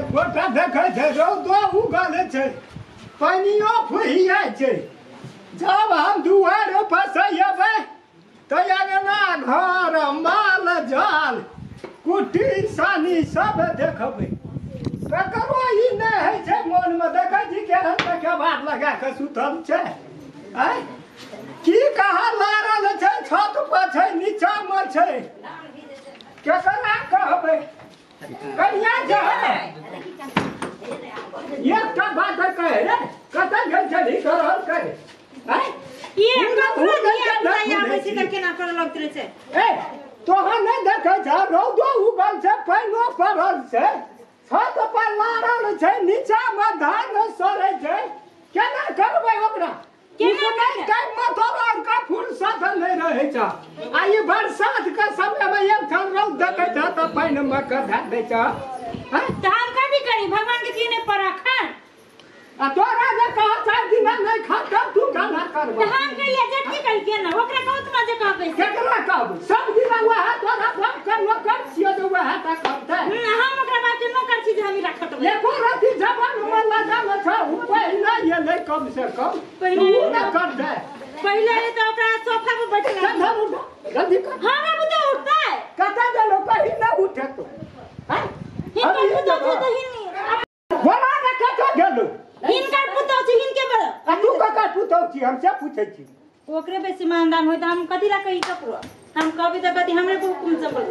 एकोटा देखै छै रौदो उगल छै पानियो फुहिया छै। जब हम दुआर पर से अयबै तऽ अङ्गना घर माल जाल कुटी सानी सब देखबै। ककरो ई नहि होइ छै मोनमे, देखै छी केहन तऽ केबाड़ लगा कऽ सुतल छै। आँय की कहाँ लारल छै, छत पर छै नीचामे छै, केकरा कहबै? कनिया जे एकटा बात कहे रे, कतऽ गेल छली करल कहे? आँय ई ककरो धिया पुता आबै छै तऽ केना करऽ लगैत रहै छै। ए तोहर नहि देखै छ, रौदो उगल छै पानिओ पड़ल छै, छत पर लारल छै नीचामे धान सड़ै छै, केना करबै ओकरा? केना टाइममे तोरा आरके फुर्सत नहि रहै छ। आ ई बरसात के समयमे एक ठाम रौद देखै छ तऽ पानिमे कऽ धए दै छ। तऽ हम कथी करी? भगवान के की नहि पराखन? आ तोरा जे कह 4 दिन नहि खाता तू केना करबै? तऽ हम कहिया जेटकी कहलकै ने, ओकरा कहू तऽ जे कहबै। केकरा कहबै? सब दिन वएह तोरा बाप के नौकर छियै जे वएह टा करतै। हम ओकरा बाप के नौकर छी जे हम ई राखत। एको रति जवान मे लगल छ, उ पहिने एलै कम से कम पहिले उ न करतै। पहिले तऽ ओकरा सोफा पर बैठल चल धर उठ, जल्दी कर। हमरा बुते उठतै? कतऽ गेलो? कहीं न उठे तो। हैं? हिनकर पुतहु छै तऽ हिन बोला ने कतऽ गेलो? हिनकर पुतहु छै, हिनके बड़। आ तू ककर पुतहु छी? हम से पूछै छी। ओकरे बेसी मानदान होय तऽ हम कथी ला कही ककरो? हम कहबै तऽ कथी हमरे हुकुम चलबै।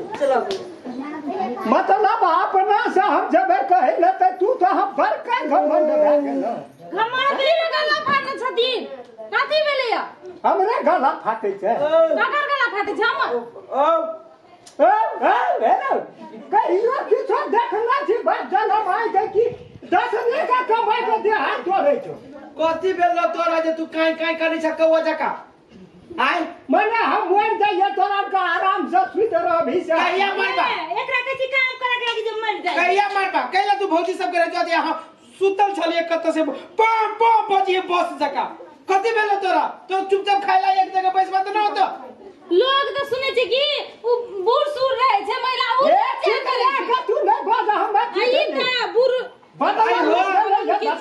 मतलब अपना से हम जेबै कहै लए तऽ तू तऽ हम बड़का घमंड भए गेल। घमंड भेलै, गला फाटल छथिन। कथी भेलैया? हमरे गला फाटै छै। ककर गला फाटै छै? हमर? ओ ओ कहियो किछो देखना छी बात जनम आइ के की 10 का कमाइ के देह हाथ जोड़ै छौ। कथी भेल तोरा जे तू काई काई करै छ कौआ जका? आय मने हम मरि जाइए तोरा के आराम से सुति रहबही से। कहिया मरबा? एकरा कहै छी काम करे के लागि जे मरि जाय। कहिया मरबा? कहिया तू भौजी सब के रह जा हम सुतल छलिए कत से पम पम बजिए बस जका। कथी भेल तोरा? तो चुपचाप खाइला एक जगह बैसबा त न होतो। लोग तऽ सुनै छै कि उ बूढ़ सूढ़ रहै छै महिला उ ए ठीक है तू नहि बाज हमरा। ई तऽ बूढ़ हो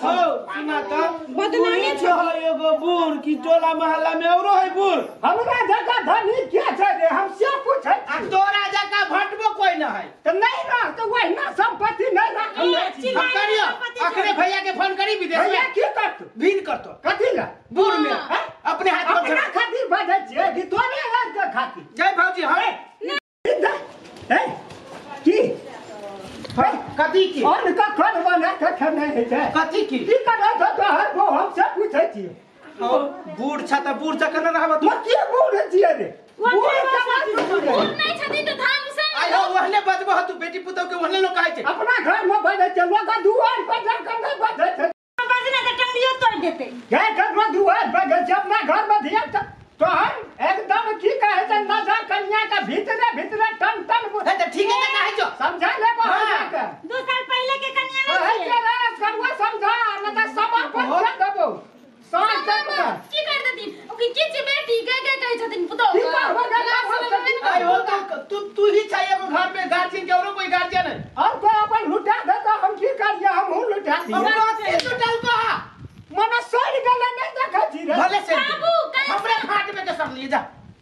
सुना त बदनामी छो एगो बूढ़ की टोला मोहल्ला में औरो है बूढ़। हमरा जका धनी के छै रे, हम से पूछै आ तोरा जका भटबो कोई न है। तऽ नहि रह तऽ वहिना संपत्ति नहि राखल। हम करियो अखने भैया के फोन करी विदेश भैया में की करतौ? भीन करतो कथी ला? बूढ़ में अपने हाथ पर अपना खातिर बाजै छियै कि तोरे हाथ के खातिर? जय भौजी। हां हे की कथी की अन्न का घर बना के खेने होइ छै? कथी की की करै छौ तोहर बहू? हम से पूछै छियै। बूढ़ छ त बूढ़ जका न रहब तू। की बूढ़ छियै रे? बूढ़ केना बूढ़ नहि छथिन तऽ धाम से आइ हो ओहने बजबो तू बेटी पुतहु के ओहने लोग कहै छै। अपना घर में बजै छै, लोग दुआर पर जा कऽ नहि बजै छै। बजना तऽ टंगियो तोड़ि देतै। गाय घर में दुआर पर गेल छै, अपना घर में धिया तोहर एकदम की कहै छै नजा कन्या के भीतरे भीतरे टन टन। हे त ठीक है त कहै छौ समझा ले बहन के। 2 साल पहिले के कन्या कहै नहि छै रे करवा समझा न तऽ समापन कर देबौ। साँझ तक में की कर देथिन? ओ की किछ बेटी के के कहै छथिन पुतहु की करबो गे? आइ हो तू तू ही छै एगो घर में गार्जियन के औरो कोई गार्जियन है? और तो अपन लुटा देता हम की करिए? हमहूँ लुटा हम दिए। कथी लुटल को हा? मने सड़ गेलै नहि देखै छी रे। भले से बाबू, कैसे? हमरे फाट में के सर लिए जा।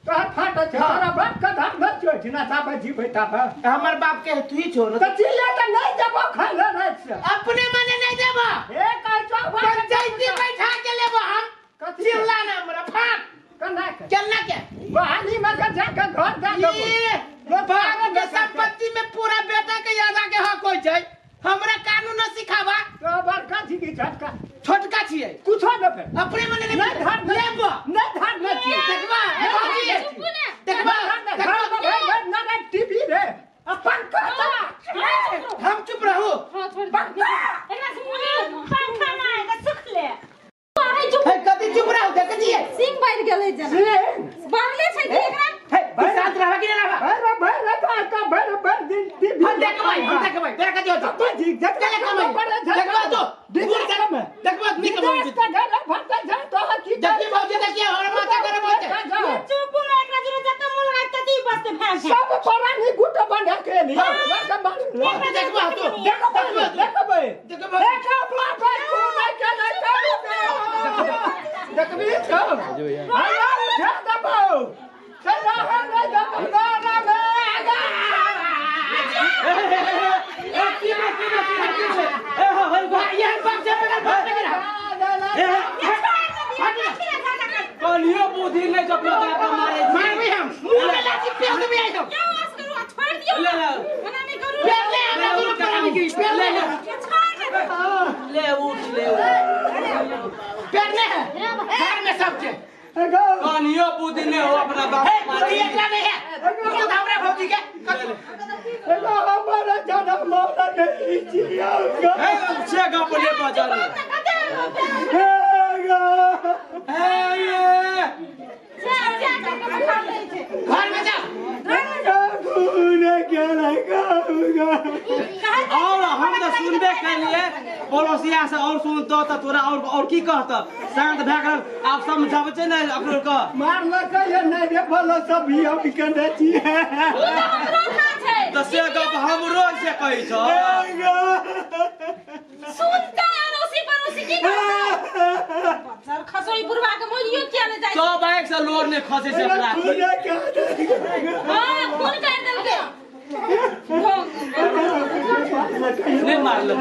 तोहर फाट छै, तोरा बाप के धान न छोड़ ना ताबे जीबै ताबे। हमर बाप के तू ही छोड़। तऽ चिड़िया तऽ नहि देबो खाइ ले राति से। अपने मने नहीं देबो। हे कहै छौ पंचायती बैठा के लेबो हम। कथी? चिल्ला ना हमरा फाट। केना के? केना के? बहाली में के जा के घर दे देबो। ये बाप के संपत्ति में पूरा बेटा के याद आके हक होय छै। हमरा कानून न सिखावा। तो बड़का छी कि छोटका? छोटका छियै। कुछो न भेल। अपने मने नहि धार लेबो। नहि धार न छियै। देखबा ए भौजी चुप ने। देखबा घर में भरि भरि न टीवी रे आ पंखा चला। हम चुप रहू। हां छोड़ पंखा एकरा से मुँह पंखा नहि तऽ सुख ले। अरे चुप हे कथी चुप रहू देखै छियै। सिंह बढ़ गेलै जना। सिंह बढ़ले छै कि एकरा? हे तू शांत रहबा कि नहि रहबा? भरि भरि तो भरि भरि दिन टीवी हम देखबै हम देखबै तोरा कथी होतौ? जी चले कमाई देखबा तो बूढ़ में देखबा नहीं कमाई विदेश के घर भरते जाय तो की देखी भौजी देखिए हमरा माथा गरम होते। चुप ना एकरा जुरे जत मुँह लगाइ तती बसते भैंस। सब परानी गुट बना के ली। देखबा तू देखबै देखबै। हमरा उठा देबौ चल हम नहीं देबौ ना ना ए की में की में की में ए हो हो ये बाप से बगल बाप ने गिरा ए कलियो बुद्धि नहीं जब बाप मारे मारबी हम मुंह में लाठी पेल देबी आई हम क्या आवाज करू छोड़ दियो ले ले मना नहीं करू पेल ले हमरा दुनु प्राणी की पेल ले छोड़ दे ले उठ ले पेल ले घर में सबके कलियो बुद्धि नहीं हो अपना बाप मारे एकला नहीं है तू हमरा भौजी के एगो हमारा जनम मौला नहीं जियाऊंगा ए से गप ले बाजार ए ये घर में जा और हम तो सुनबे कलिए पड़ोसिया से और सुनतो त तोरा और की कहत शांत भए गेल आब समझाबै छै ने अपनो के मारलकै ये नहीं रे बोलो सब भी हम केने छियै त से गप हमरो से कहै छ सुनता अड़ोसी पड़ोसी की सर खसोई बुढ़वा के मोलियो किया ने जाय सब आँख से लोर ने खसे छै अपना हां खून कर देलकै ने मारलक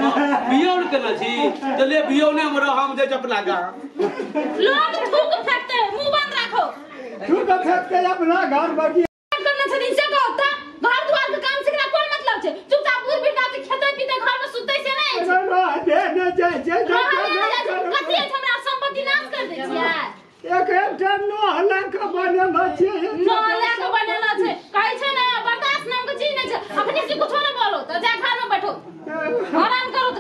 बियौन केने छी त ले बियौने मे रह हम जाइ अपना गाँव लोग थूक फेंकते मुंह बंद राखो थूक फेंकते अपना घर बगी करना छथिन से कहता घर द्वार के काम सिखला कोन मतलब छै चुपचाप बुढ़ बिरदा के खेते पीते घर में सुतै से नहीं दे ने जाय छै कथि अछि हमरा संपत्ति नाश कर दै छियै एक एकटा 9 लाख बनेलो छै 9 लाख बनेलो छै कहै छै ने बर्दाश्त नाम के चीज नहीं छै अपने से कुछो न बोलो त जा घर में बैठो आराम करो त।